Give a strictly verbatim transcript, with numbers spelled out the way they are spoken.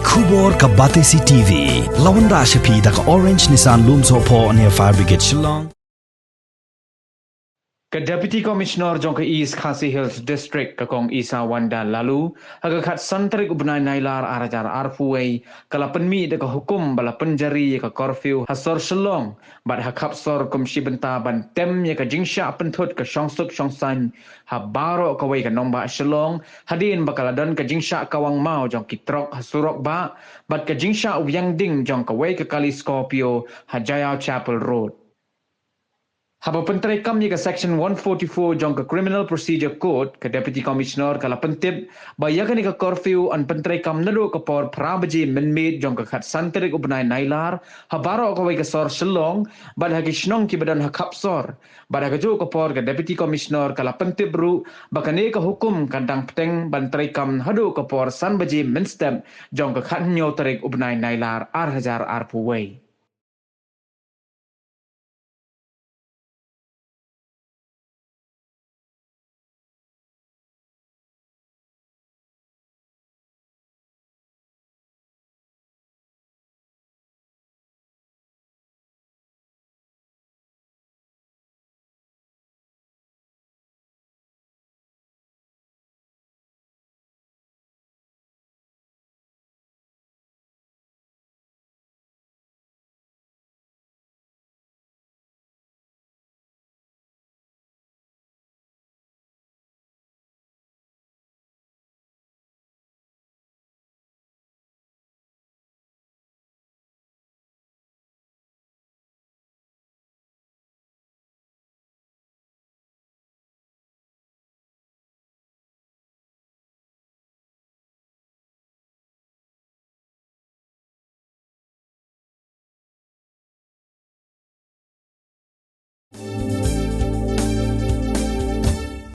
Khubor ka Batesi T V. Lawan da sha phi da ka Orange Nissan Lumsohphoh near Fire Brigade Shillong. Ka Deputy Commissioner jong ka East Khasi Hills District, ka Kong Isawanda Laloo, ha ka khatsan tarik u bnai Nailar ar hajar arphew wei, ka la pynmih da ka hukum ba la pynjari ïa ka curfew ha sor Shillong, bad ha khap sor kum shi bynta ban tem ïa ka jingshah pynthut ka shongsuk shongsaiñ ha baroh kawei ka nongbah Shillong, hadien ba ka la don ka jingshah kawang maw jong ki trok ha surok bah, bad ka jingshah wiang ding jong kawei ka kali Scorpio ha Jaiaw Chapel Road. Haba pyntreikam ïa ka Section one forty-four jong ka Criminal Procedure Code, ka Deputy Commissioner ka la pyntip ba ïa kane ka curfew yn pyntreikam naduh ka por phra baje mynmiet jong ka khatsan tarik u bnai Nailar ha baroh kawei ka sor Shillong, bad ha ki shnong kiba don ha khap sor. Bad ha kajuh ka por ka Deputy Commissioner ka la pyntip ruh ba kane ka hukum kan dang bteng ban treikam haduh ka por san baje mynstep jong ka khathynñiew tarik u bnai Nailar ar hajar arphew wei.